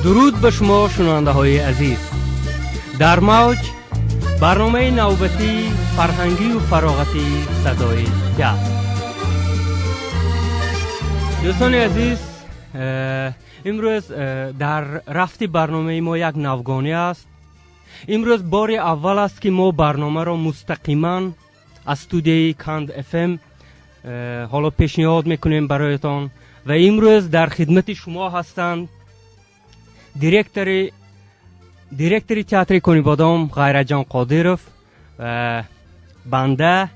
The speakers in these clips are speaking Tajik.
Дуруд ба шумо, шунавандаҳои азиз. Дар мавҷ барномаи навбатии фарҳангию фароғатии «Садои театр». Дӯстони азиз, имрӯз дар рафти барномаи мо як навгонӣ аст. Имрӯз бори аввал аст, ки мо барномаро мустақиман аз студияи Канд ФМ ҳоло пешниҳод мекунем бароятон ва имрӯз дар хидмати шумо ҳастанд директори театри Конибодом Ғайратҷон Қодиров, банда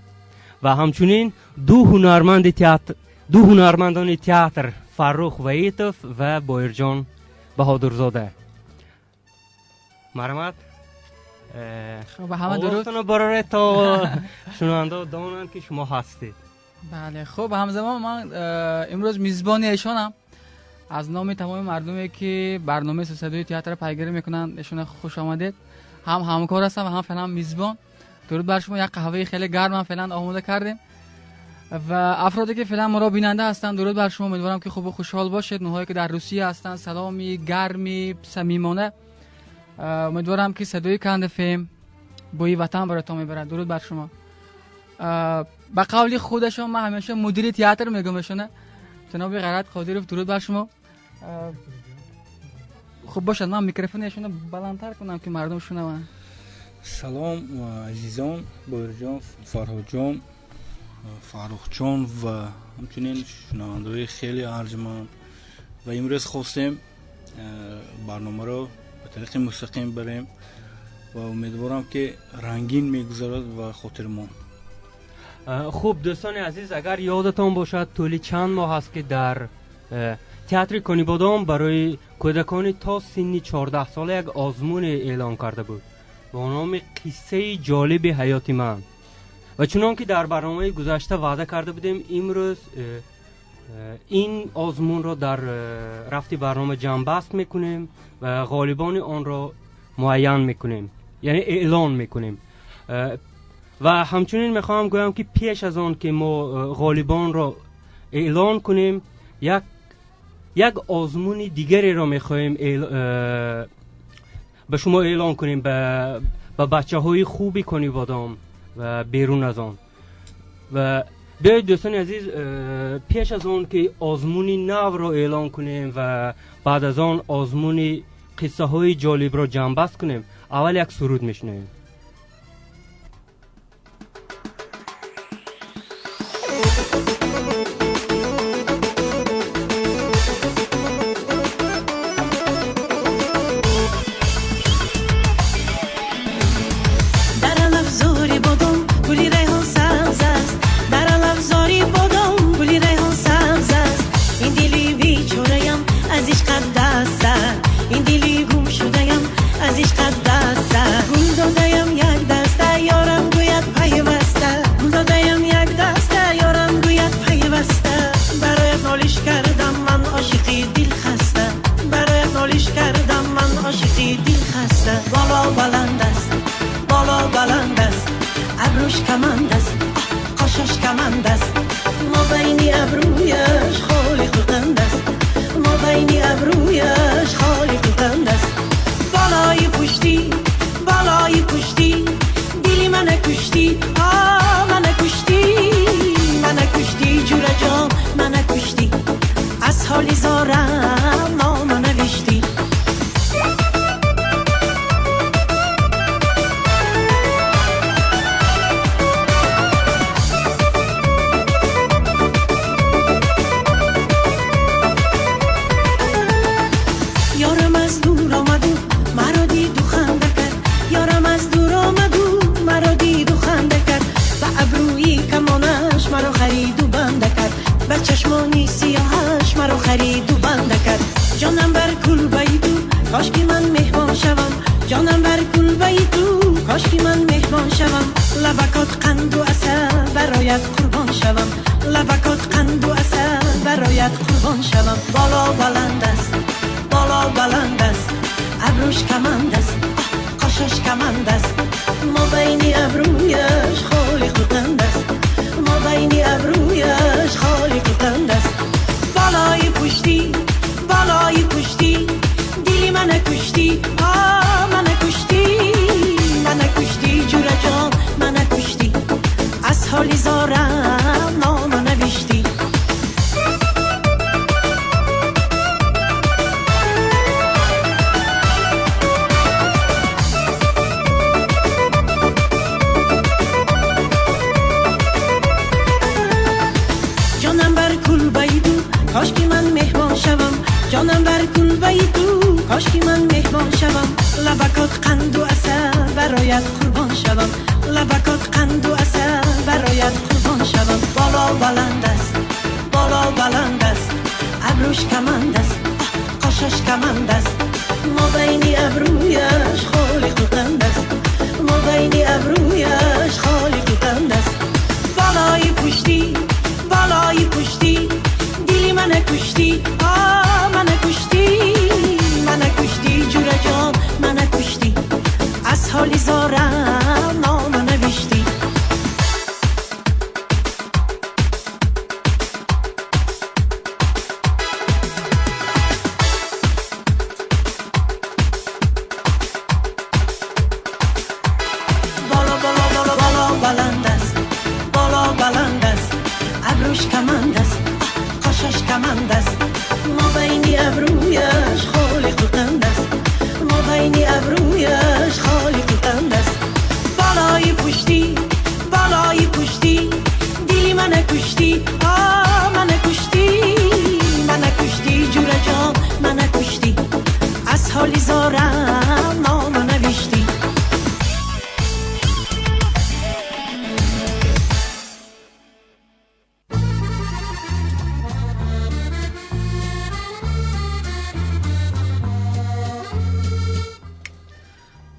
ва ҳамчунин ду ҳунарманди театр, ду ҳунармандони театр Фаррух Ваитов ва Боирҷон Баҳодурзода. Марҳамат. Ба ҳама дуруд. Бароред, то шунавандао донанд, ки шумо ҳастед. Бале, хуб, ҳамзамон ман имрӯз мизбони эшонам. Аз номи тамоми мардуме, ки барномаи «Садои театрро пайгирӣ мекунанд, эшона хуш омадед. Ҳам ҳамкор ҳастам ва ҳам феълан мизбон. Дуруд бар шумо. Як қаҳваи хеле гарм ҳам феълан омода кардем ва афроде, ки феълан моро бинанда ҳастанд, дуруд бар шумо. Умедворам, ки хубу хушҳол бошед. Онҳое, ки дар Русия ҳастанд, саломи гарми самимона. Умедворам, ки садои Канд ФМ бӯи ватан бароятон мебарад. Дуруд бар шумо. Ба қавли худашон, ман ҳамеша мудири театр мегӯям эшона, ҷаноби Ғайрат Қодиров, дуруд бар шумо. Хуб бошад, ман микрофони эшонро баландтар кунам, ки мардум шунаванд. Салом, азизон, Боирҷон, Фарҳодҷон, Фаррухҷон ва ҳамчунин шунавандаҳои хеле арҷманд. Ва имрӯз хостем барномаро ба тариқи мустақим барем ва умедворам, ки рангин мегузарад ва хотирмон. Хуб, дӯстони азиз, агар ёдатон бошад, тӯли чанд моҳ аст, ки дар театри Конибодом барои кӯдакони то синни 14 сола як озмуне эълон карда буд бо номи «Қиссаи ҷолиби ҳаёти ман». Ва чунон ки дар барномаи гузашта ваъда карда будем, имрӯз ин озмунро дар рафти барнома ҷамъбаст мекунем ва ғолибони онро муайян мекунем, яъне эълон мекунем. Ва ҳамчунин мехоҳам гӯям, ки пеш аз он ки мо ғолибонро эълон кунем, як озмуни дигареро мехоҳем ба шумо эълон кунем, ба бачаҳои хуби Конибодом ва берун аз он. Ва биёед, дӯстони азиз, пеш аз он ки озмуни навро эълон кунем ва баъд аз он озмуни қиссаҳои ҷолибро ҷамъбаст кунем, аввал як суруд мешунавем. Дар алафзори бодом гули райҳон сабз аст, дар алафзори бодом гули райҳон сабз аст. Ин дили бечораям аз ишқат даст зад, ин дили гумшудаям аз ишқат даст зад. Гул додаям як даста, ёрам гӯяд пайваста, гул додаям як даста, ёрам гӯяд пайваста. Бароят нолиш кардам ман, ошиқи дилхаста, бароят нолиш кардам ман, ошиқи дилхаста. Боло баланд аст, боло баланд аст, абрӯш каманд аст, қошаш каманд аст, мобайни абрӯяш холи қилқанд аст, мобайни абрӯяш холи қилқанд аст. Болои пуштӣ, болои пуштӣ, дили мана куштӣ, а мана куштӣ, мана куштӣ, ҷураҷон, мана куштӣ, аз ҳоли зорам нома навиштӣ. Ёрам аз дур омаду маро диду ханда кард, ёрам аз дур омаду маро диду ханда кард, ба абрӯи камонаш маро хариду банда кард, ба чашмони сиёҳаш маро хариду банда кард. Ҷонам бар кулбаи ту, кошки ман меҳмон шавам, ҷонам бар кулбаи ту, кошки ман меҳмон шавам, лабакот қанду асал бароят қурбон шавам, лабакот қанду асал бароят қурбон шавам. Боло баланд аст, боло баланд аст, абрӯш каманд аст, қошаш каманд аст, мобайни абрӯяш холи қилқанд аст, мобайни абрӯяш холи қилқанд аст. Болои пуштӣ, болои пуштӣ, дили ман кушти, мана кушти, мана кушти, ҷура ҷон, мана кушти, аз ҳоли зорам нома навиштӣ. Ҷонам бар кулбаи ту, кошки ман меҳмон шавам, ҷонам бар кулбаи ту, кошки ман меҳмон шавам, лабакот қанду асал бароят қурбон шавам, лабакот қанду асал бароят қурбон шавам. Боло баланд аст, боло баланд аст, абрӯш каманд аст, қошаш каманд аст, мобайни абрӯяш холиқу қанд аст, мобайни абрӯяш холиқу қанд аст. Болои пуштӣ, болои пуштӣ, дили мана куштӣ, мана куштӣ, мана куштӣ, ҷура ҷон, мана куштӣ, аз ҳоли зорам нома навиштӣ. Боло, боло, боло, боло баланд аст, боло баланд аст, абрӯш каманд аст, қошаш каманд аст, мобайни абрӯяш холиқу қанд аст, мобайни абрӯяш холиқу қанд аст. Болои пуштӣ, болои пуштӣ, дили мана куштӣ, мана куштӣ, мана куштӣ, ҷура ҷон, мана куштӣ, аз ҳоли зорам нома навиштӣ.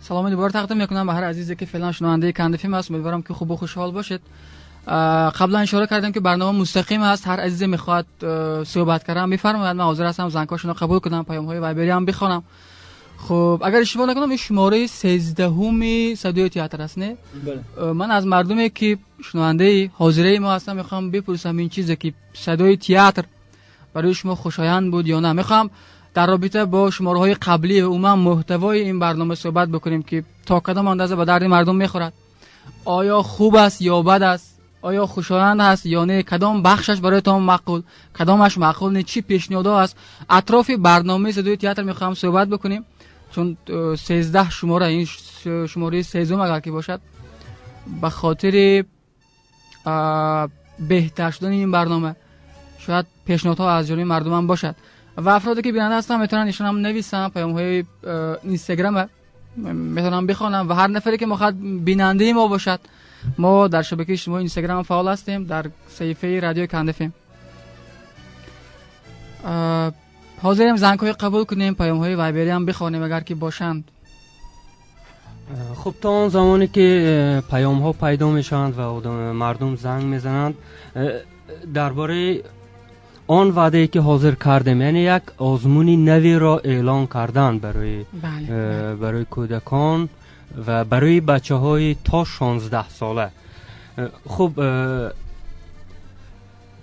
Саломи дубора тақдим мекунам ба ҳар азизе ки феълан шунавандаи Канд FM аст. Умедворам ки хубу хушҳол бошед. Қаблан ишора кардем ки барнома мустақим аст. Ҳар азизе мехоҳад суҳбат кардан бифармояд. Ман ҳозир ҳастам зангҳошонро қабул кунам, паёмҳои вайбери ҳам бихонам. Хуб, агар иштибоҳ накунам, ин шумораи 13-уми садои театр аст, не? Ман аз мардуме ки шунавандаи ҳозираи мо ҳастам мехоҳам бипурсам ин чизе ки садои театр барои шумо хушоянд буд ё на. Мехоҳам дар робита бо шумораҳои қаблӣ ва умуман муҳтавои ин барнома суҳбат бикунем ки то кадом андоза ба дарди мардум мехӯрад, оё хуб аст ё бад аст, оё хушоянд аст ё не, кадом бахшаш бароятон маъқул, кадомаш маъқул не, чӣ пешниҳодҳо аст. Атрофи барномаи садои театр мехоҳам суҳбат бикунем, чун 13 шумора, ин шумораи 13 агар ки бошад, ба хотири беҳтар шудани ин барнома шояд пешниҳодҳо аз ҷониби мардум ҳам бошад. Ва афроде ки бинанда ҳастанд метавонанд ишон ҳам нависанд, паёмҳои инстаграм метавонам бихонам ва ҳар нафаре ки мехоҳад бинандаи мо бошад, мо дар шабакаи иҷтимоии инстаграм фаъол ҳастем, дар саҳифаи радиои Канд FM. Ҳозирем зангҳои қабул кунем, паёмҳои вайбери ҳам бихонем агар ки бошанд. Хуб, то он замоне ки паёмҳо пайдо мешаванд ва мардум занг мезананд, дар бораи он ваъдае ки ҳозир кардем, яъне як озмуни навиро эълон кардан барои кӯдакон ва барои бачаҳои то 16 сола. Хуб,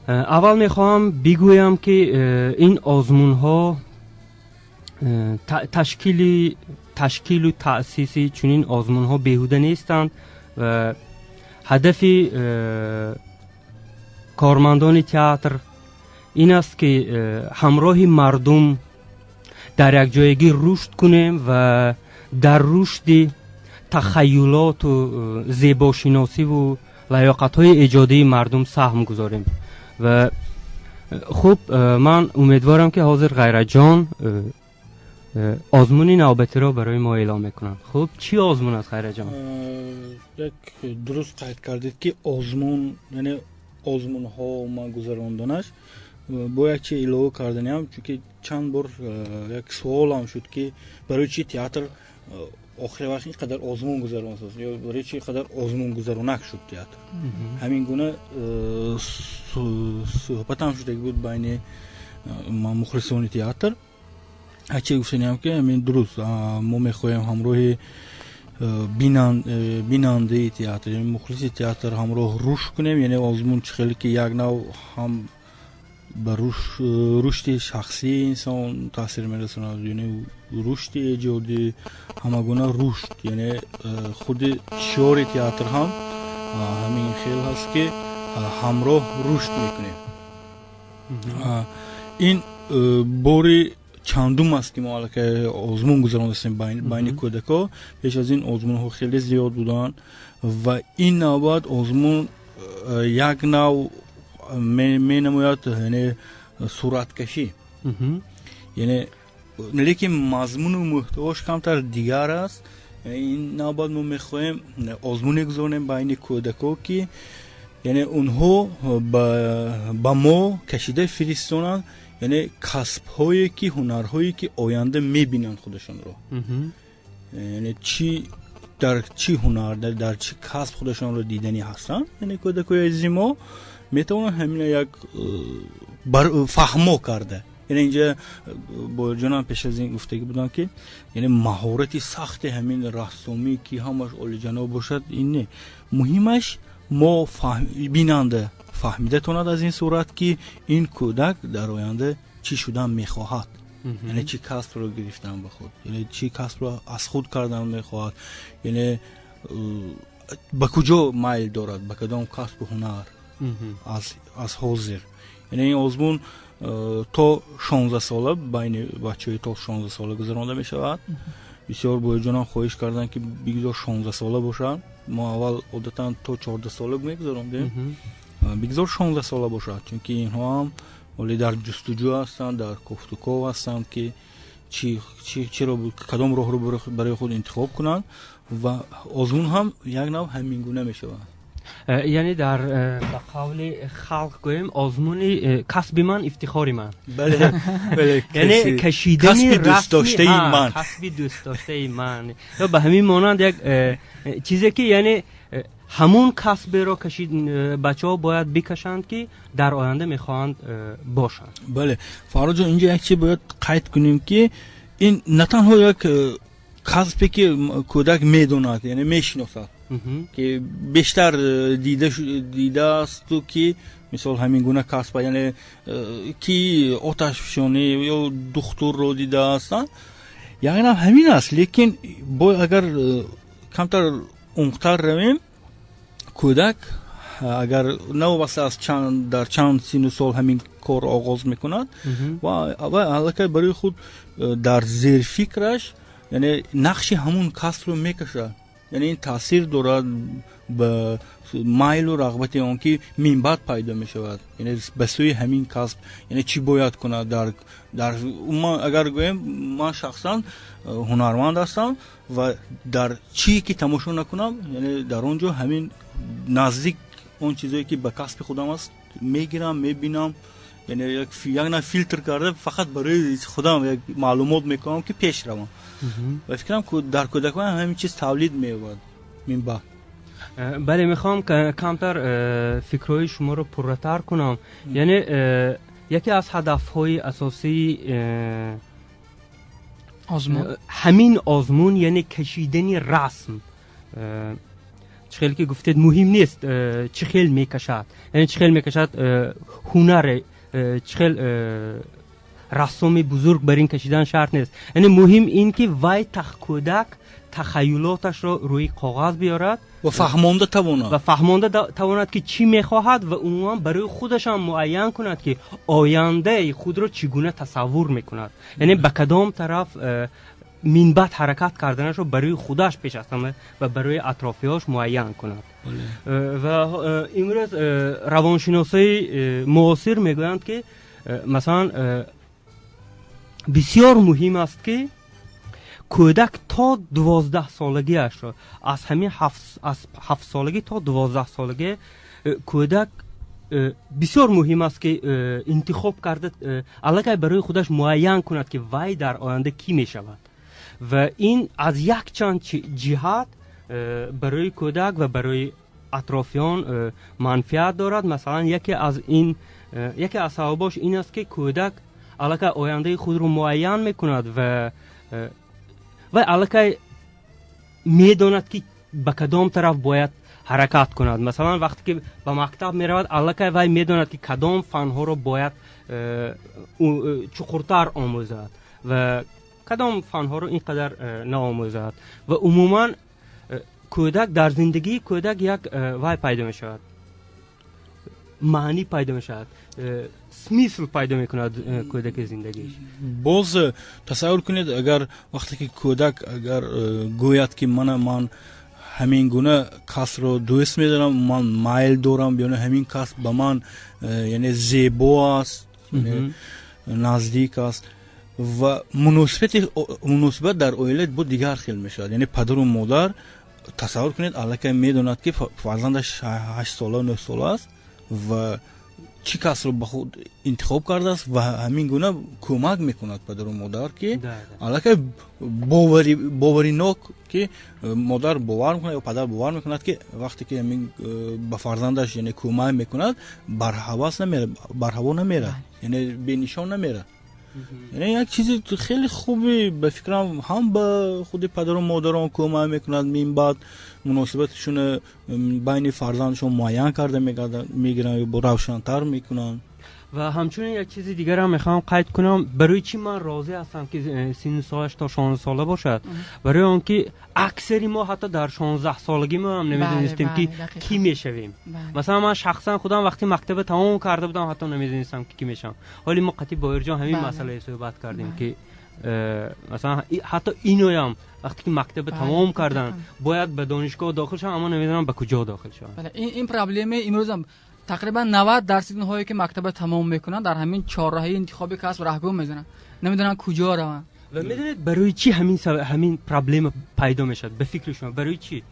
аввал мехоҳам бигӯям ки ин озмунҳо ташкилу таъсиси чунин озмунҳо беҳуда нестанд ва ҳадафи кормандони театр ин аст ки ҳамроҳи мардум дар якҷоягӣ рушд кунем ва дар рушди тахаюлоту зебошиносиву лаёқатҳои эҷодии мардум саҳм гузорем. Ва хуб, ман умедворам ки ҳозир Ғайратҷон озмуни навбатиро барои мо эълон мекунанд. Хуб, чӣ озмун аст, Ғайратҷон? Як дуруст қайд кардед ки озмун, яъне озмунҳо ма гузаронданаш бо як чи илова карданиам, чунки чанд бор як суолам шуд ки барои чи театр охири вақт ин қадар озмун гузарон ё барои чи қадар озмун гузаронак шуд театр. Ҳамин гуна суҳбатам шудаги буд байни мухлисони театр. Ҳаче гуфтаниам ки ҳамин дуруст, мо мехоҳем ҳамроҳи бинандаи театр, яъне мухлиси театр ҳамроҳ рушд кунем, яъне озмун чӣ хеле ки як нав ҳам Ба рушди шахсии инсон таъсир мерасонад, яъне рушди эҷодӣ, ҳамагуна рушд. Яъне худи шиори театр ҳам ҳамин хел ҳаст, ки ҳамроҳ рушд мекунем. Ин бори чандум аст, ки мо аллакай озмун гузарондастем байни кӯдако. Пеш аз ин озмунҳо хеле зиёд буданд ва ин навбат озмун як нав менамояд, яъне сураткашӣ, яъне лекин мазмуну муҳтавош камтар дигар аст. Ин навбат мо мехоҳем озмуне гузаронем байни кӯдако, ки яъне онҳо ба мо кашида фиристонанд, яъне касбҳое ки, ҳунарҳое ки оянда мебинанд худашонро, яъне чӣ, дар чӣ ҳунар, дар чӣ касб худашонро диданӣ ҳастанд. Яъне кӯдакои азизи мо метавонанд ҳамина як фаҳмо карда. Яъне инҷа Боирҷонам пеш аз ин гуфтагӣ буданд, ки яъне маҳорати сахти ҳамин рассомӣ, ки ҳамаш олиҷаноб бошад, ин не. Муҳимаш, мо бинанда фаҳмида тонад аз ин сурат, ки ин кӯдак дар оянда чӣ шудан мехоҳад, яъне чӣ касбро гирифтан ба худ, яъне чӣ касбро аз худ кардан мехоҳад, яъне ба куҷо майл дорад, ба кадом касбу ҳунар аз ҳозир. Яъне ин озмун то 16 сола, байни бачаҳои то 16 сола гузаронда мешавад. Бисёр боирҷонам хоҳиш карданд, ки бигзор 16 сола бошад. Мо аввал одатан то 14 сола мегузарондем. Бигзор 16 сола бошад, чунки инҳо ҳам ҳоле дар ҷустуҷӯ ҳастанд, дар кофтуков ҳастанд, ки чиро, кадом роҳро барои худ интихоб кунанд, ва озмун ҳам як нав ҳамин гуна мешавад. Яъне дар ба қавли халқ гӯем, озмуни «Касби ман — ифтихори ман». Яъне кашидани дӯстдоштаи ман. Касби дӯстдоштаи ман ё ба ҳамин монанд як чизе, ки яъне ҳамун касберо кашид бачаҳо бояд бикашанд, ки дар оянда мехоҳанд бошанд. Бале, Фарроҷон, инҷо як чиз бояд қайд кунем, ки ин на танҳо як касбе, ки кӯдак медонад, яъне мешиносад, ки бештар дидаасту, ки мисол ҳамин гуна касба, яъне ки оташфишонӣ ё духтурро дидаастанд, яъне ҳамин аст. Лекин бо агар камтар умқтар равем, кӯдак агар новобаста аз дар чанд сину сол ҳамин кор оғоз мекунад, ва аллакай барои худ дар зерфикраш яъне нақши ҳамун касбро мекашад. Яъне ин таъсир дорад ба майлу рағбати он, ки минбаъд пайдо мешавад, яъне ба сӯи ҳамин касб, яъне чӣ бояд кунад. Дар умуман агар гӯем, ман шахсан ҳунарманд ҳастам ва дар чие ки тамошо накунам, яъне дар он ҷо ҳамин наздик он чизое, ки ба касби худам аст, мегирам, мебинам, яъне як на филтр карда, фақат барои худам як маълумот мекунам, ки пеш равам. Ва фикрам, дар кӯдакон ҳамин чиз тавлид меёбад минбаъд. Бале, мехоҳам камтар фикрҳои шуморо пурратар кунам. Яъне яке аз ҳадафҳои асосии ҳамин озмун, яъне кашидани расм, чӣ хел ки гуфтед, муҳим нест, чӣ хел мекашад, яъне чӣ хел мекашад, ҳунаре, чӣ хел рассоми бузург бар ин кашидан шарт нест. Яъне муҳим ин, ки вай кӯдак тахаюлоташро рӯи коғаз биёрад. Ва фаҳмонда тавонад. Ва фаҳмонда тавонад, ки чӣ мехоҳад, ва умуман барои худашам муайян кунад, ки ояндаи худро чӣ гуна тасаввур мекунад, яъне ба кадом тараф минбаъд ҳаракат карданашро барои худаш пеш аз ҳама ва барои атрофиҳош муайян кунад. Ва имрӯз равоншиносои муосир мегӯянд, ки масалан бисёр муҳим аст, ки кӯдак то 12 солагиашро, аз ҳамин аз 7 солагӣ то 12 солагӣ кӯдак бисёр муҳим аст, ки интихоб карда, аллакай барои худаш муайян кунад, ки вай дар оянда кӣ мешавад. Ва ин аз якчанд ҷиҳат барои кӯдак ва барои атрофиён манфиат дорад. Масалан, яке аз сабабош ин аст, ки кӯдак аллакай ояндаи худро муайян мекунад ва вай аллакай медонад, ки ба кадом тараф бояд ҳаракат кунад. Масалан, вақте ки ба мактаб меравад, аллакай вай медонад, ки кадом фанҳоро бояд чуқуртар омӯзад ва кадом фанҳоро ин қадар наомӯзад. Ва умуман кӯдак, дар зиндагии кӯдак як вай пайдо мешавад, маънӣ пайдо мешавад, смысл пайдо мекунад кӯдаки зиндагиш. Боз тасаввур кунед, агар вақте ки кӯдак агар гӯяд, ки мана ман ҳамин гуна касбро дӯст медорам, ман майл дорам, яъне ҳамин касб ба ман яъне зебо аст, наздик аст, ва муносибат дар оила бо дигар хел мешавад. Яъне падару модар, тасаввур кунед, аллакай медонад, ки фарзандаш 8 сола, 9 сола аст ва чӣ касро ба худ интихоб кардааст, ва ҳамин гуна кӯмак мекунад падару модар, ки аллакай боваринок, ки модар бовар мекунад ё падар бовар мекунад, ки вақте ки ҳамин ба фарзандаш, яъне, кӯмак мекунад, барҳавас намерад, барҳаво намерад, яъне бенишон намерад. Яъне як чизи хеле хуби, ба фикрам, ҳам ба худи падару модарон кӯмак мекунад, минбаъд муносибатшона байни фарзандашон муайян карда мегиранд ё равшантар мекунанд. Ва ҳамчунин як чизи дигарам мехоҳам қайд кунам: барои чӣ ман розӣ ҳастам, ки синну солаш то 16 сола бошад? Барои он ки аксари мо ҳатто дар 16 солагӣ мо ҳам намедонистем, ки кӣ мешавем. Масалан, ман шахсан худам вақти мактаба тамом карда будам, ҳатто намедонистам, ки кӣ мешавам. Ҳоли мо қатъи Боирҷон ҳамин масъалае суҳбат кардем, ки масалан, ҳатто иноям вақте ки мактаба тамом карданд, бояд ба донишгоҳ дохил шаванд, аммо намедонам ба куҷо дохил шаванд. Ин проблемаи имрӯзам, тақрибан 90% онҳое ки мактаба тамом мекунанд, дар ҳамин чорраҳаи интихоби касб раҳгум мезананд, намедонанд куҷо раванд. Ва медонед, барои чӣ ҳамин проблема пайдо мешавад, ба фикри шумо, барои чӣ?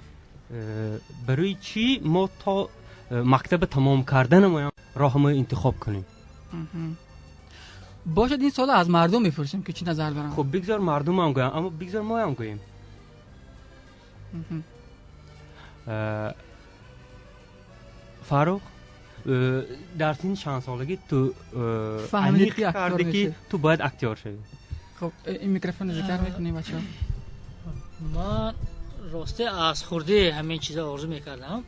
Барои чӣ мо то мактаба тамом карданамоям роҳамо интихоб кунем? Бошад, ин суоло аз мардум мепурсем, ки чӣ назар доранд. Хуб, бигзор мардумам гӯянд, аммо бигзор моям гӯем. Фаррух, дар синни чанд солагӣ ту фаҳмидӣ, аниқ ки актёр кардӣ, ки мешавӣ? Ту бояд актёр шавӣ? Хуб, ин микрофон зикр мекунем, бачаҳо. Ман росте аз хурдӣ ҳамин чиза орзу мекардам: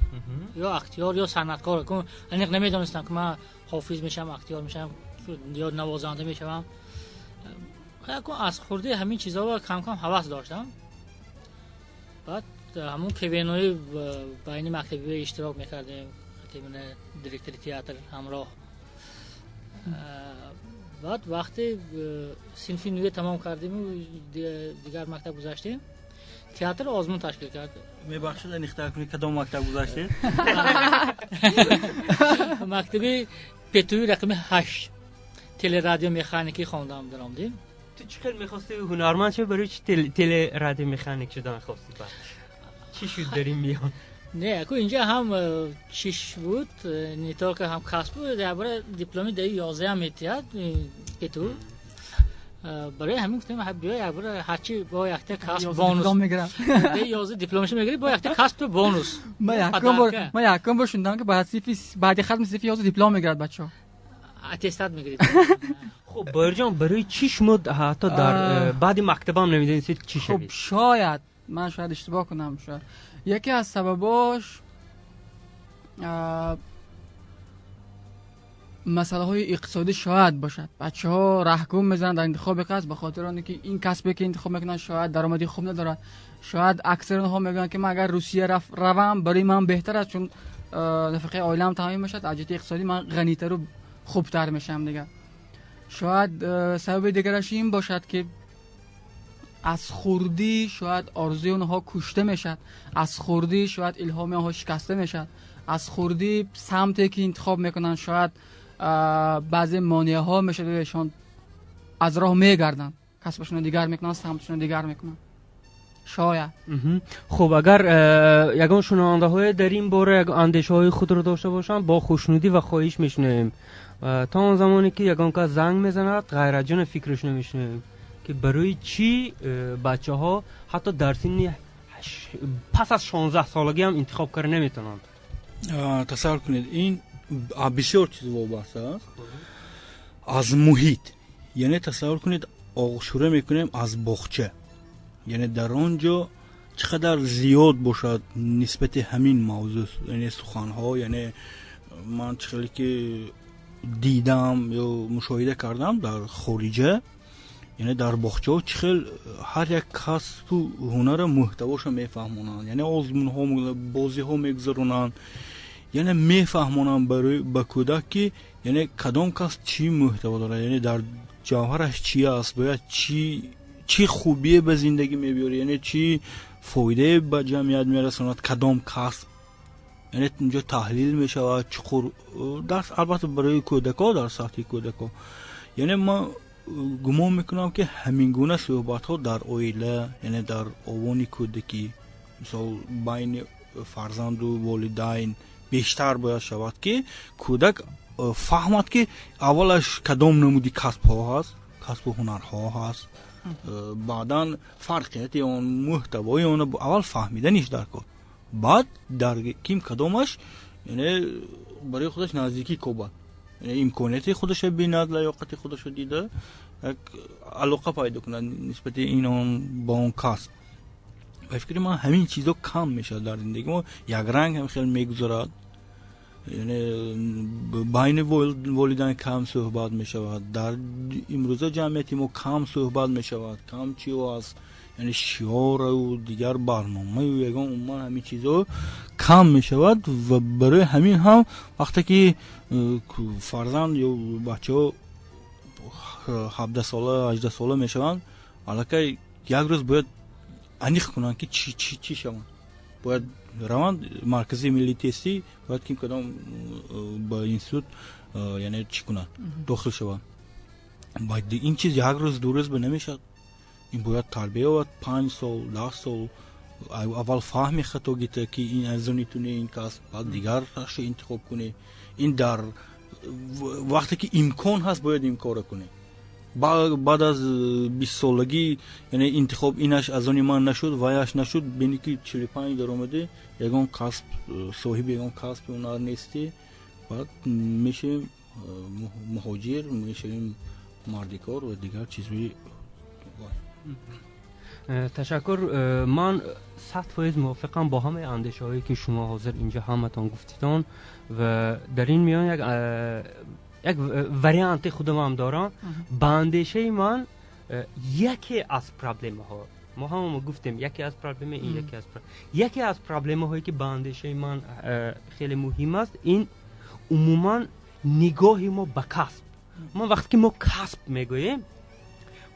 ё актёр, ё санъаткор. Аниқ намедонистам, ки ман ҳофиз мешавам, актёр мешавам ё навозанда мешавам. Аз хурдӣ ҳамин чизҳоро камкам ҳавас доштам. Баъд ҳамун КВН-ои байни мактабӣ иштирок мекардем, директори театр ҳамроҳ. Баъд вақте синфи нӯҳе тамом кардиму дигар мактаб гузаштем, театр озмун ташкил кард. Мебахшед, аниқтар кунед, кадом мактаб гузаштед? Мактаби ПТУи рақами 8, телерадиомеханикӣ хондам, даромдем. Ту чӣ хел мехости ҳунарманд шавӣ? Барои чӣ телерадиомеханик шудан хости? Баъд чӣ шуд дар ин миён? Не, ку инҷа ҳам чиш буд, не только ҳам касб буд, ябора дипломи даи 11-ам метиҳад ПТУ. Барои ҳамин гуфтем, биё, якбора ҳарчи бо якта касб бонус. Диплом мегирам. Даи 11 дипломашо мегирӣ, бо якта касб бонус. Ман якум бор шунидам, ки баъд синфи, баъди хатми синфи 11 диплом мегирад бачаҳо. Аттестат мегирид. Хуб, Боирҷон, барои чӣ шумо ҳатто дар баъди мактабам намедонистед, чӣ шавед? Хуб, шояд ман шояд иштибоҳ кунам, шояд яке аз сабабош масъалаҳои иқтисодӣ шояд бошад. Бачаҳо раҳгум мезананд дар интихоби касб ба хотири оне ки ин касбе ки интихоб мекунанд, шояд даромади хуб надорад. Шояд аксари онҳо мегӯянд, ки ман агар Русия равам, барои ман беҳтар аст, чун нафиқаи оилаам таъмин мешавад, аз ҷиҳати иқтисодӣ ман ғанитару хубтар мешавам дигар. Шояд сабаби дигараш ин бошад, ки аз хурдӣ шояд орзуи онҳо кушта мешавад, аз хурдӣ шояд илҳоми онҳо шикаста мешавад, аз хурдӣ самте ки интихоб мекунанд, шояд баъзе монеаҳо мешавад, эшон аз роҳ мегарданд, касбашонро дигар мекунанд, самташонро дигар мекунанд шояд. Хуб, агар ягон шунавандаҳое дар ин бора ягон андешаҳои худро дошта бошанд, бо хушнудӣ ва хоҳиш мешунавем. То он замоне ки ягон кас занг мезанад, Ғайратҷона фикрашро мешунавем, ки барои чӣ бачаҳо ҳатто дар синни пас аз 16 солагӣ ҳам интихоб карда наметавонанд. Тасаввур кунед, ин бисёр чиз вобаста аст аз муҳит. Яъне тасаввур кунед, шурӯъ мекунем аз боғча, яъне дар он ҷо Чӣ қадар зиёд бошад нисбати ҳамин мавзӯъ, яъне суханҳо, яъне ман чӣ хеле ки дидам ё мушоҳида кардам дар хориҷа, яъне дар боғчаҳо чӣ хел ҳар як касбу ҳунара муҳтавоша мефаҳмонанд, яъне озмунҳо, бозиҳо мегузаронанд, яъне мефаҳмонанд барои ба кӯдак, ки яъне кадом касб чӣ муҳтаво дорад, яъне дар ҷавҳараш чӣ аст, бояд чӣ хубие ба зиндагӣ мебиёрад, яъне чӣ фоидае ба ҷамъият мерасонад кадом касб. Яъне инҷо таҳлил мешавад чуқур дарс, албатта барои кӯдакҳо, дар сатҳи кӯдакҳо. Яъне ман гумон мекунам, ки ҳамин гуна суҳбатҳо дар оила, яъне дар овони кӯдакӣ, мисол, байни фарзанду волидайн бештар бояд шавад, ки кӯдак фаҳмад, ки аввалаш кадом намуди касбҳо ҳаст, касбу ҳунарҳо ҳаст, баъдан фарқияти он, муҳтавои он аввал фаҳмиданиш дар кор, баъд дар ким кадомаш, яъне барои худаш наздикӣ кобад, имконияти худашро бинад, лаёқати худашро дида, як алоқа пайдо кунад нисбати ин он ба он касб. Ба фикри ман, ҳамин чизо кам мешавад дар зиндагӣ мо, якранг ҳам хеле мегузарад, яъне байни волидайн кам суҳбат мешавад, дар имрӯза ҷамъияти мо кам суҳбат мешавад, кам чио аст, яъне шиору дигар барномаю ягон, умуман ҳамин чизо кам мешавад. Ва барои ҳамин ҳам вақте ки фарзанд ё бачаҳо 17сола, 18сола мешаванд, аллакай як рӯз бояд аниқ кунанд, ки чӣ шаванд. Бояд раванд маркази миллии тестӣ, бояд ким кадом ба институт, яъне чӣ кунанд, дохил шаванд. Ин чиз як рӯз, 2 рӯз ба намешавад, ин бояд тарбия ёбад 5 сол, 10 сол. Аввал фаҳми хато гита, ки ин аз они ту не ин касб, баъд дигарашро интихоб кунӣ. Ин дар вақте ки имкон ҳаст, бояд ин корро кунӣ. Баъд аз 20солагӣ, яъне интихоб инаш аз они ман нашуд, ваяш нашуд, бини ки 45 даромадӣ, ягон касб, соҳиби ягон касби ҳунар нестӣ, баъд мешавем муҳоҷир, мешавем мардикор ва дигар чизҳои. Ташаккур. Ман 100% мувофиқам бо ҳамаи андешаҳое, ки шумо ҳозир инҷо ҳаматон гуфтитон, ва дар ин миён як варианти худамам дорам. Ба андешаи ман, яке аз проблемаҳо, мо ҳамамо гуфтем, яке аз проблема ин, яке аз проблемаҳое, ки ба андешаи ман хеле муҳим аст, ин умуман нигоҳи мо ба касб. Мо вақте ки мо касб мегӯем,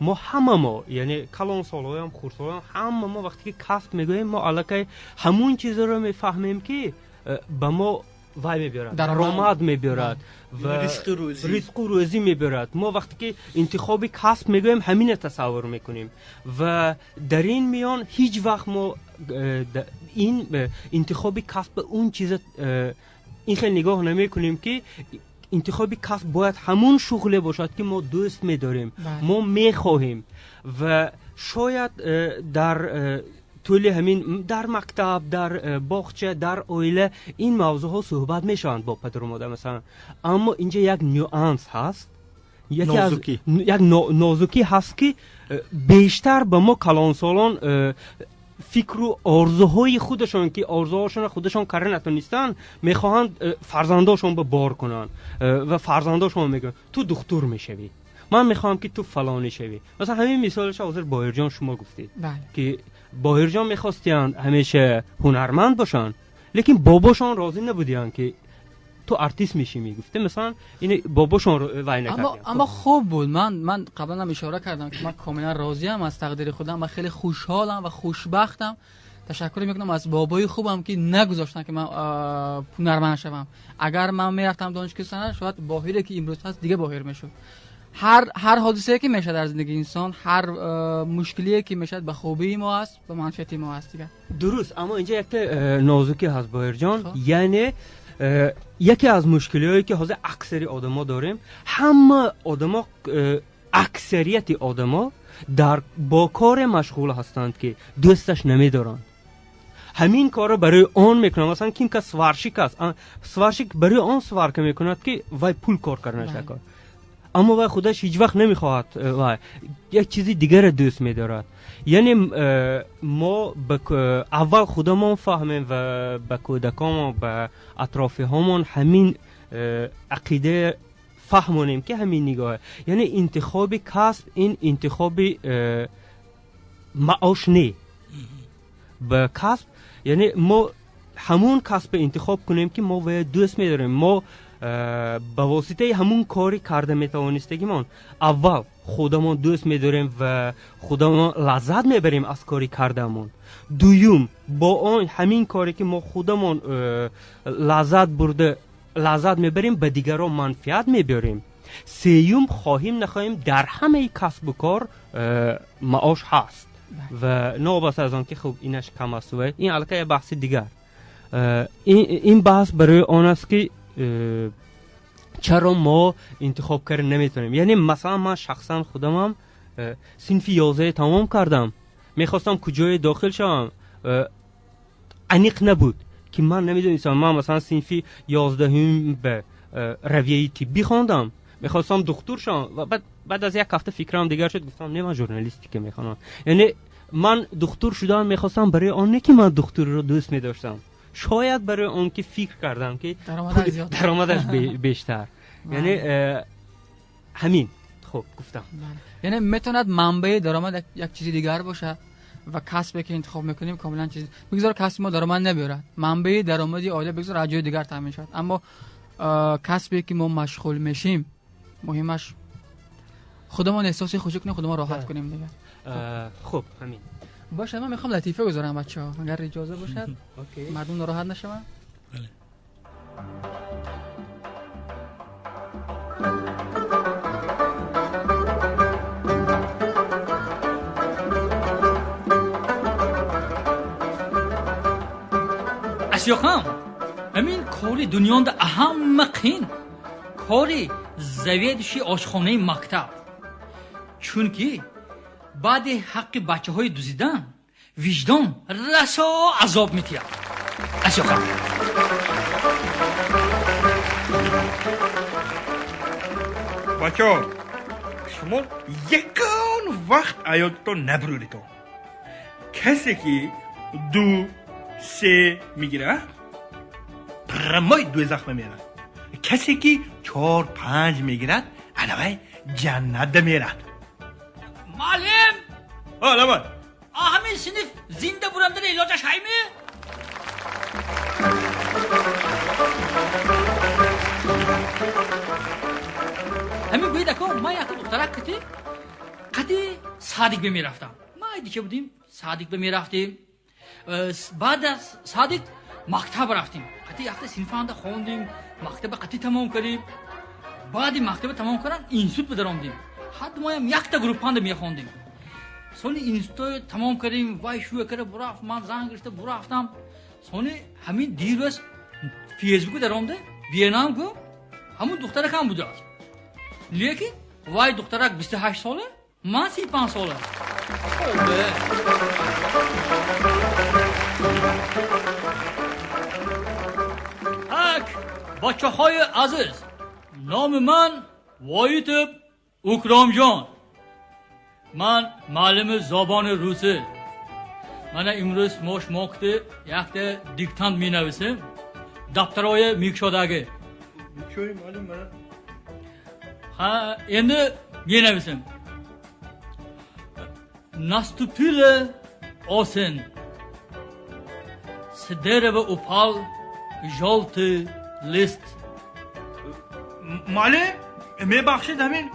мо ҳама мо, яъне калонсолҳоям, хурдсолҳоям, ҳама мо вақте ки касб мегӯем, мо аллакай ҳамун чизеро мефаҳмем, ки ба мо вай мебиёрад, даромад мебиёрад ва ризқу рӯзӣ мебиёрад. Мо вақте ки интихоби касб мегӯем, ҳамина тасаввур мекунем ва дар ин миён ҳеҷ вақт мо ин интихоби касб он чиза ин хел нигоҳ намекунем, ки интихоби касб бояд ҳамун шуғле бошад, ки мо дӯст медорем, мо мехоҳем. Ва шояд дар тӯли ҳамин, дар мактаб, дар боғча, дар оила ин мавзӯъҳо суҳбат мешаванд бо падару модар, масалан, аммо инҷа як нюанс ҳаст, як нозукӣ ҳаст, ки бештар ба мо калонсолон фикру орзуҳои худашон, ки орзуҳошонро худашон карда натонистанд, мехоҳанд фарзандошон ба бор кунанд ва фарзандошон мегӯянд: «Ту духтур мешавӣ, ман мехоҳам, ки ту фалонӣ шавӣ». Масалан, ҳамин мисолаша ҳозир Боҳирҷон шумо гуфтед, ки Боҳирҷон мехостиянд ҳамеша ҳунарманд бошанд, лекин бобошон розӣ набудиянд, ки ту артист мешӣ, мегуфте, масалан, ин бобошон вай накардиям. Аммо хуб буд. Ман қаблан ҳам ишора кардам, ки ман комилан розиям аз тақдири худам ва хеле хушҳолам ва хушбахтам. Ташаккур мекунам аз бобои хубам, ки нагузоштанд, ки ман ҳунарманд шавам. Агар ман мерафтам донишгоҳи санъат, шояд Боҳире, ки имрӯз ҳаст, дига Боҳир мешуд. Ҳар ҳодисае, ки мешавад дар зиндагии инсон, ҳар мушкилие, ки мешавад, ба хубии мо аст, ба манфиати мо аст дигар. Дуруст, аммо инҷа якта нозукӣ ҳаст, Боҳирҷон. Яъне яке аз мушкилиҳое, ки ҳозир аксари одамо дорем, ҳама одамо, аксарияти одамо дар бо коре машғул ҳастанд, ки дӯсташ намедоранд. Ҳамин корро барои он мекунанд, масалан, ким кас сварщик аст, сварщик барои он сварка мекунад, ки вай пул кор карданаш кор. Аммо вай худаш ҳеҷ вақт намехоҳад, вай як чизи дигарро дӯст медорад. Яъне мо аввал худамон фаҳмем ва ба кӯдаконмон, ба атрофиҳомон ҳамин ақида фаҳмонем, ки ҳамин нигоҳ, яъне интихоби касб ин интихоби маош не, ба касб, яъне мо ҳамун касбе интихоб кунем, ки мо вая дӯст медорем, мо ба воситаи ҳамун кори карда метавонистагимон аввал худамон дӯст медорем ва худамон лаззат мебарем аз кори кардаамон. Дуюм, бо он ҳамин коре, ки мо худамон лаззат бурда лаззат мебарем, ба дигарон манфиат мебиёрем. Сеюм, хоҳим нахоҳим, дар ҳамаи касбу кор маош ҳаст ва новобаста аз он ки хуб инаш кам аст, ва ин аллакай як баҳси дигар. Ин баҳс барои он аст, ки чаро мо интихоб карда наметавонем. Яъне масалан ман шахсан худамам синфи 11 тамом кардам, мехостам куҷое дохил шавам, аниқ набуд, ки ман намедонистам. Ман масалан синфи 11-ум ба равияи тиббӣ хондам, мехостам духтур шавам ва баъд аз як ҳафта фикрам дигар шуд, гуфтам не, ман журналистика мехонам. Яъне ман духтур шудан мехостам барои он не, ки ман духтурро дӯст медоштам, шояд барои он ки фикр кардам, ки даромадаш бештар. Яъне ҳамин хуб гуфтам. Яъне метавонад манбаи даромад як чизи дигар бошад ва касбе, ки интихоб мекунем, комилан чиз, бигзор касби мо даромад набиёрад, манбаи даромади оила бигзор аз ҷои дигар таъмин шавад, аммо касбе, ки мо машғул мешим, муҳимаш худамон эҳсоси хушӣ кунем, худамон роҳат кунем дигар. Хуб, ҳамин бошад. Ман мехоҳам латифа гузорам, бачаҳо, агар иҷоза бошад, мардум нороҳат нашаванд. Асёхам, ҳамин кори дунёнда аҳамма қин кори заведующий ошхонаи мактаб, чунки баъди ҳаққи бачаҳои дузидан виҷдон расо азоб метиҳад. Асёхам. Бачаҳо, шумо ягон вақт аёдатон набуридитон: касе ки ду се мегирад, прямой дӯзах мемерад, касе ки чор панҷ мегирад, алавай ҷаннатда мерад. Муаллим! Лабай. Ҳамин синф зинда бурамдара илоҷаш ҳайми? Ҳамин гӯед, ако, ман яку духтарак қати садик бемерафтам. Ма дича будем, садик бемерафтем. Баъд аз садик мактаб рафтем, қати якта синфанда хондем, мактаба қати тамом кардем. Баъди мактаба тамом кардан институт бидаромдем, ҳадду моям якта группанда мехондем. Сони институт тамом кардем, вай шӯя карда бурафт, ман занг гирифта бурафтам. Сони ҳамин дирӯз фейсбуку даромда бенам гу ҳамун духтаракам будааст, лекин вай духтарак 28 сола, ман 35 сола. Так, бачаҳои азиз, номи ман Воитов Укромҷон, ман муаллими забони русӣ. Мана имрӯз мо шумо кути якта диктант менависем. Дафтарои мекушодаги. Ҳа, энди менависем. Наступила осень. С дерева упал желтый лист. Муаллим, мебахшед, ҳамин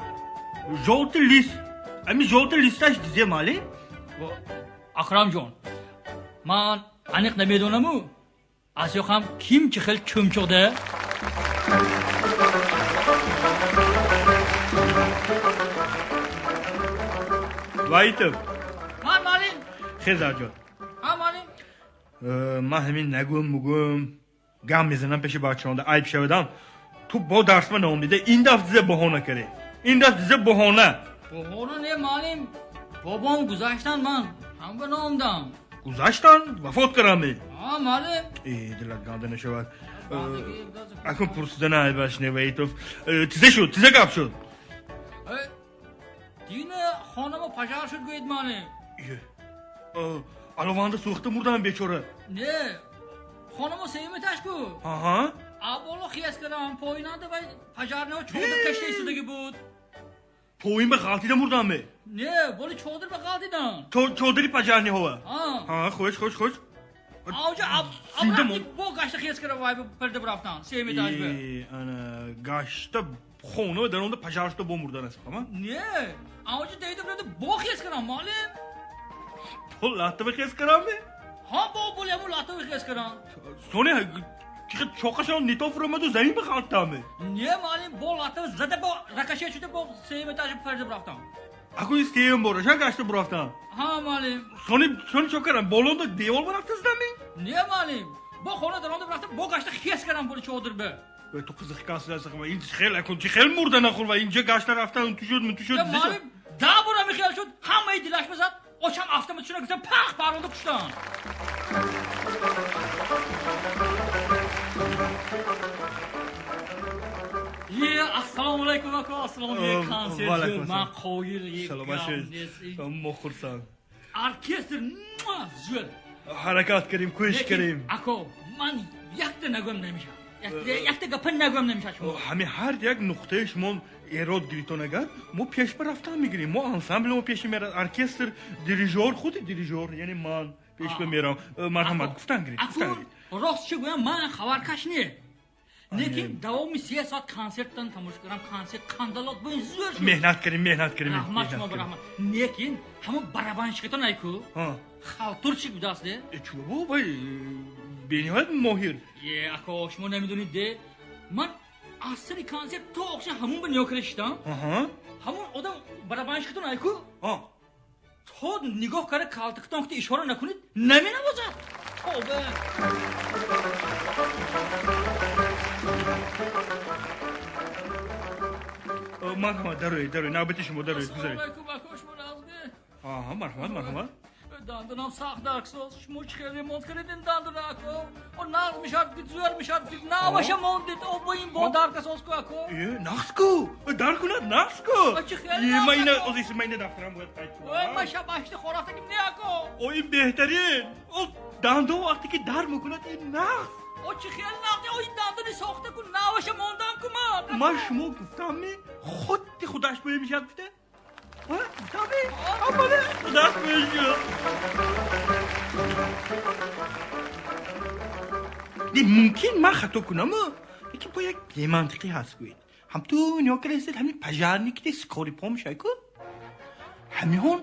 желтый лист, ҳамин желтый лист аш дизе, муаллим? Акрамҷон, ман аниқ намедонаму, асёқам ким чӣ хел чумчуқда. Воитов. Ман, муаллим. Хезарҷон. Ҳа, муаллим. Ман ҳамин нагӯм мугӯм гам мезанам пеши бачаонда, айб шавадам. Ту бо дарсма наомдида, ин даф дизе баҳона каре, ин даф дизе баҳона. Баҳона не, муаллим, бобом гузаштан, ман ҳам ба наомдам. Гузаштан, вафот карами? Ҳа, муаллим. Э, дилат ганда нашавад, акун пурсидана айбаш не. Воитов, тизе шуд, тизе гап шуд. Дина хонамо пожар шуд гӯед муаллим. Алованда сӯхта мурдам бечора. Не, хонамо сеюм этаж ку. Аҳа. Аболо хияс кардам, поинанда вай пожарниҳо чодир кашида истодагӣ буд. Поин ба ғалтида мурдам ме? Не, боли чодир ба ғалтидан. Чодири пожарниҳо? Ҳа, хуш, хуш, хуш. Авҷа бо гашта хияс кардам вай парда рафтан, сеюм этаж ба. Ана гашта хона даронда пожар шуда бо мурдан аст, ҳама? Не, авҷа деида бурда бо хияс кардам, муаллим. Бо латтава хияс кардам ме? Ҳа, бо боли ҳамун латтава хияс кардам. Сони чоқашон нито фуромаду замин ба ғалтидам ме? Не, муаллим, бо латтава зада бо ракашия шуда бо сеюм этаж парда рафтам. Аку ин сеюм бора, ша гашта бурафтам? Ҳа, муаллим. Сони чо кардам? Болонда девор ба рафта задам ме? Не, муаллим, бо хона даронда рафтам, бо гашта хияс кардам боли чодир ба. Ту қизиқ касида ин хел акун чи хел мурда нахур ва инҷа гашта рафтан ту шуд ту шуд. Муаллим, да бора михел шуд, ҳамаи дилаш бизад, очам автомат шуна гуфтам, пах паронда куштан. Е, ассалому алайкум ака, ассалому алайкум консерт. Ман қоил Саломат шавед. Мо хурсанд. Оркестр зӯр. Ҳаракат кардем, кӯшиш кардем. Ако, ман якта нагӯям намешавад. Якта гапа нагӯям намешавад шумо. Ҳамин ҳар як нуқтаи шумо эрод гирифтон агар, мо пеш ба рафтан мегирем. Мо ансамбли мо пеш мерад, оркестр, дирижёр, худи дирижёр, яъне ман пеш ба мерам. Марҳамат, гуфтан гиред, гуфтан гиред. Рост чӣ гӯям, ман хабаркаш не. Лекин давоми 3 соат консерттан тамошо кардам, консерт қандалот бо ин зӯр шуд. Меҳнат кардем, меҳнат кардем. Раҳмат шумо, раҳмат. Лекин ҳамон барабанщикатон айку, халтурчик будааст де. Чӯ бо вай бениҳоят моҳир. Е, ако, шумо намедонед де. Ман аз сари консерт то охша ҳамон ба нигоҳ карда шидам. Ҳамон одам барабанщикатон айку, то нигоҳ карда калтакатон ки ишора накунед, наменавозад. Тобе. Марҳамат, дароед, дароед, навбати шумо, дароед, гузаред. Ассалому алайкум, ако, шумо разме? Аҳа, марҳамат, марҳамат. Дандонам сахт дарксоз, шумо чӣ хел ремонт кардед дандона, ако? О нағз мешавад, зӯр мешавад, наваша мондед, о бо ин бо даркасоз ку, ако? Е, нағз ку, дар кунад, нағз ку. Чӣ хел нағз, ман ина, озис, ман ина дафтарам бояд қайд кунам. Ой, ман шабашти хорафтагим не, ако? О, ин беҳтарин. О, дандон вақте ки дар мекунад, ин нағз. О, чӣ хел нағз, о ин дандони сохта ку, наваша мондам ку ман. Ман шумо гуфтам ми, худи худаш бо мешавад гуфта? Гуфтам ми? Амале, худаш мешавад. Не, мумкин ман хато кунам, лекин бо як бемантиқӣ ҳаст гӯед. Ҳам ту нигоҳ кардед, ҳамин пожарник ки скори помощь ку? Ҳамиҳон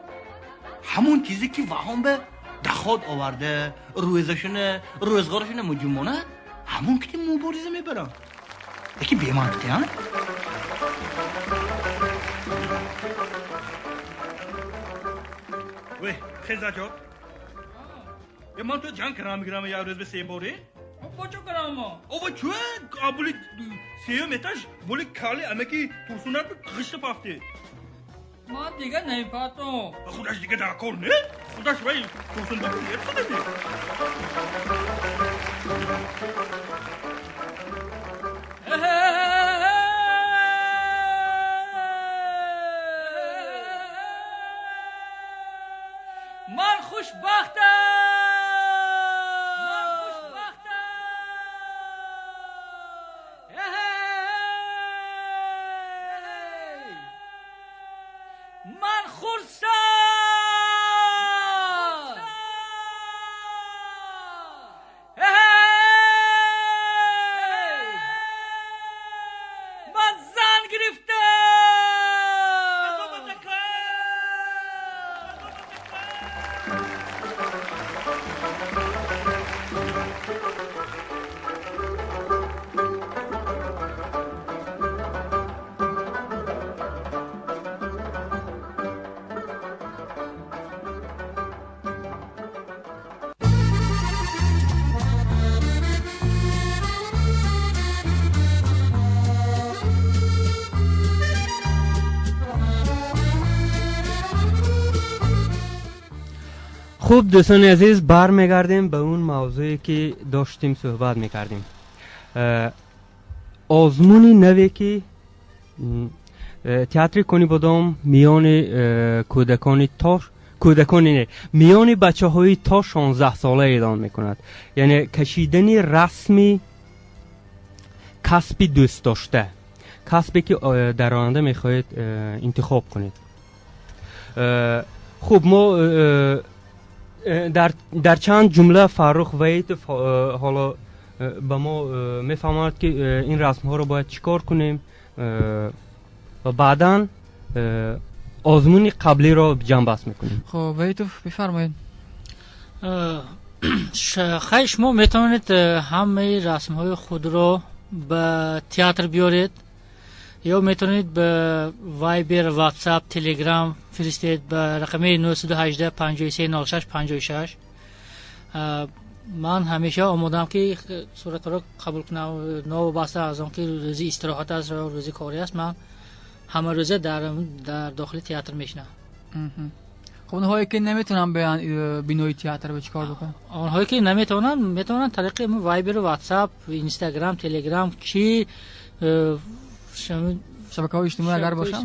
ҳамон чизе ки ваҳон ба даход оварда, рӯзашона, рӯзғорашона муҷумона, ҳамон ки мубориза мебаранд. Лекин бемантиқӣ, а? Вей, хезаҷон. Е, ман ту ҷанг кардам мегирам як рӯз ба се боре? Бо чо кардам мо? Ова чӯ, абули сеюм этаж, боли кали амаки турсунак ғишта пафте. Ман дигар намепартом. Худаш дигар дар кор не? Худаш вай турсунбак нерсадади. Ман хушбахтам! Ман хушбахтам! Ман хурсанд! Ман зан гирифтам! Хуб, дӯстони азиз, бармегардем ба он мавзӯе ки доштем суҳбат мекардем. Озмуни наве ки Театри Конибодом миёни кӯдакони то кӯдакони не, миёни бачаҳои то 16 сола эълон мекунад, яъне кашидани расми касби дӯстдошта, касбе ки дар оянда мехоҳед интихоб кунед. Хуб, мо дар чанд ҷумла Фаррух Ваитов ҳоло ба мо мефаҳмонад, ки ин расмҳоро бояд чӣ кор кунем ва баъдан озмуни қаблиро ҷамъбаст мекунем. Хуб, Ваитов, бифармоед. Хай, шумо метавонед ҳамаи расмҳои худро ба театр биёред ё метавонед ба Вайбер, Ватсап, Телеграм фиристед ба рақами 918 53 06 56. Ман ҳамеша омодаам, ки суратҳоро қабул кунам, новобаста аз он ки рӯзи истироҳат аст ё рӯзи корӣ аст. Ман ҳамарӯза дар дохили театр мешинам. Хуб, онҳое ки наметавонанд биёянд бинои театр, ба чӣ кор бикунанд? Онҳое ки наметавонанд, метавонанд тариқи Вайберу, Ватсап, Инстаграм, Телеграм, чи шабакаҳои иҷтимоӣ агар бошанд.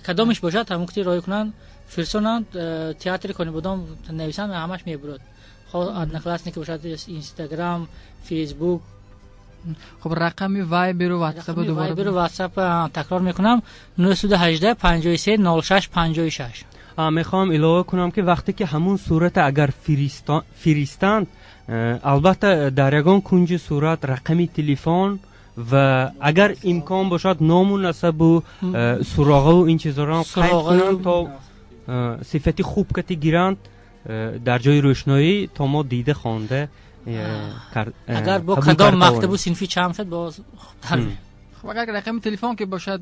Кадомеш бошад, ҳамон ки роҳӣ кунанд, фирсонанд, театри Конибодом нависанд, ҳамаш мебурад, хоҳ Одноклассники бошад, Инстаграм, Фейсбук. Хуб, рақами Вайберу Ватсап? Вайберу Ватсап такрор мекунам: 918 53 06 56. Мехоҳам илова кунам, ки вақте ки ҳамун сурата агар фиристанд, албатта дар ягон кунҷи сурат рақами телефон ва агар имкон бошад ному насабу суроғаву ин чизҳоро қайд кунанд, то сифати хуб кати гиранд, дар ҷои рӯшноӣ, то мо дида хонда. Агар бо кадом мактабу синфи чанд шуд, боз хубтар. Хуб, агар рақами телефон ки бошад,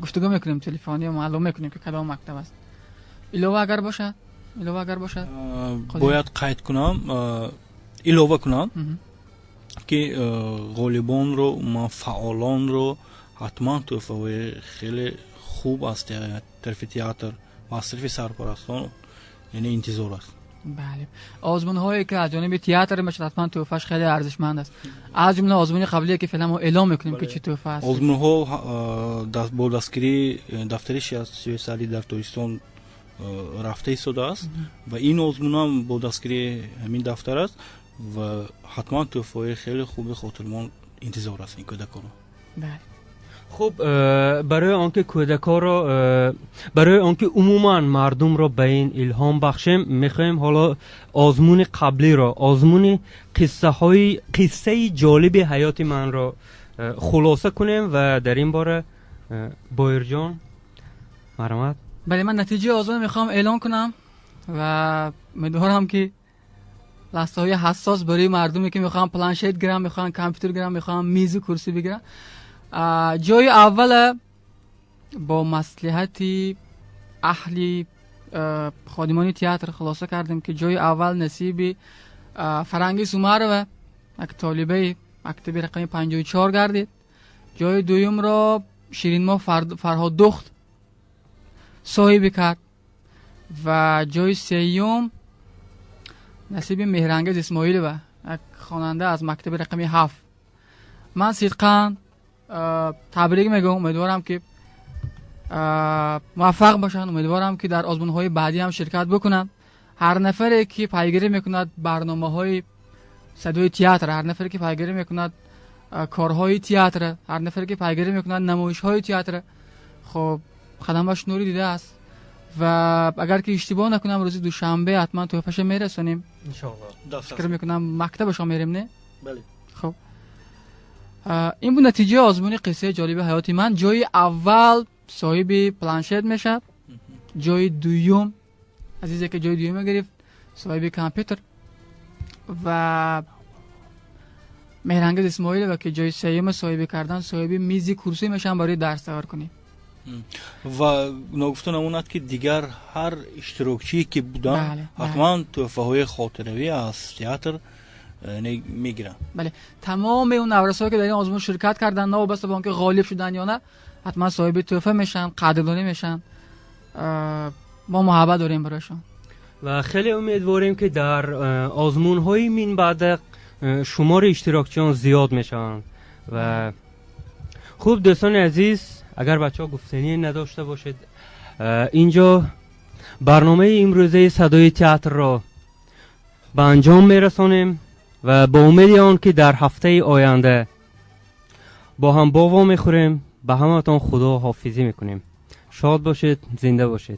гуфтугӯ мекунем телефонӣ, маълум мекунем, ки кадом мактаб аст. Илова агар бошад, илова агар бошад? Бояд қайд кунам, илова кунам, ки ғолибонро, умуман фаъолонро ҳатман тӯҳфаҳои хеле хуб аз тарафи театр ва аз тарафи сарпарастон, яъне, интизор аст. Бале, озмунҳое ки аз ҷониби театр мешавад, ҳатман тӯҳфааш хеле арзишманд аст, аз ҷумла озмуни қаблие, ки феълан мо эълом мекунем, ки чӣ тӯҳфа аст. Озмунҳо бо дастгирии дафтари Шиёсали дар Тоҷикистон рафта истодааст ва ин озмунам бо дастгирии ҳамин дафтар аст ва ҳатман тӯҳфаҳои хеле хуби хотирмон интизор аст ин кӯдаконро. Хуб, барои он ки кӯдакҳоро, барои он ки умуман мардумро ба ин илҳом бахшем, мехоҳем ҳоло озмуни қаблиро, озмуни қиссаҳои қиссаи ҷолиби ҳаёти манро хулоса кунем ва дар ин бора Боирҷон, марҳамат. Бале, ман натиҷаи озмун мехоҳам эълон кунам ва умедворам, ки лаҳзаҳои ҳассос барои мардуме, ки мехоҳанд планшет гиранд, мехоҳанд компютер гиранд, мехоҳанд мизу курсӣ бигиранд. Ҷои аввала бо маслиҳати аҳли ходимони театр хулоса кардем, ки ҷои аввал насиби Фарангиз Умарова, як толибаи мактаби рақами 54 гардид. Ҷои дуюмро Ширинмо Фарҳоддухт соҳибӣ кард ва ҷои сеюм насиби Меҳрангез Исмоилова, як хонанда аз мактаби рақами 7. Ман сидқан табрик мегӯям, умедворам, ки муваффақ бошанд, умедворам, ки дар озмунҳои баъдӣ ҳам ширкат бикунанд. Ҳар нафаре, ки пайгирӣ мекунад барномаҳои Садои театр, ҳар нафаре, ки пайгирӣ мекунад корҳои театр, ҳар нафаре, ки пайгирӣ мекунад намоишҳои театр, хуб, қадамаш нури дидааст ва агар ки иштибоҳ накунам, рӯзи душанбе ҳатман тӯҳфаша мерасонем. Фикр мекунам, мактабашо мерем, не? Бале. Хуб, ин буд натиҷаи озмуни қиссаи ҷолиби ҳаёти ман. Ҷои аввал соҳиби планшет мешавад, ҷои дуюм, азизе, ки ҷои дуюм гирифт, соҳиби компютер ва Меҳрангез Исмоилова, ки ҷои сеюма соҳибӣ кардан, соҳиби мизи курсӣ мешаванд барои дарс тайёр кунӣ. Ва ногуфта намонад, ки дигар ҳар иштирокчие ки буданд, ҳатман тӯҳфаҳои хотиравӣ аз театр мегиранд. Бале, тамоми он наврасое, ки дар ин озмун ширкат карданд, новобаста ба он ки ғолиб шуданд ё на, ҳатман соҳиби тӯҳфа мешаванд, қадрдонӣ мешаванд. Мо муҳаббат дорем барояшон. Ва хеле умедворем, ки дар озмунҳои минбаъда шумори иштирокчиён зиёд мешаванд. Ва Хуб, дӯстони азиз, агар бачаҳо гуфтанӣ надошта бошед, инҷо барномаи имрӯзаи Садои театрро ба анҷом мерасонем ва бо умеди он ки дар ҳафтаи оянда бо ҳам бо вомехӯрем, ба ҳаматон худо ҳофизӣ мекунем. Шод бошед, зинда бошед.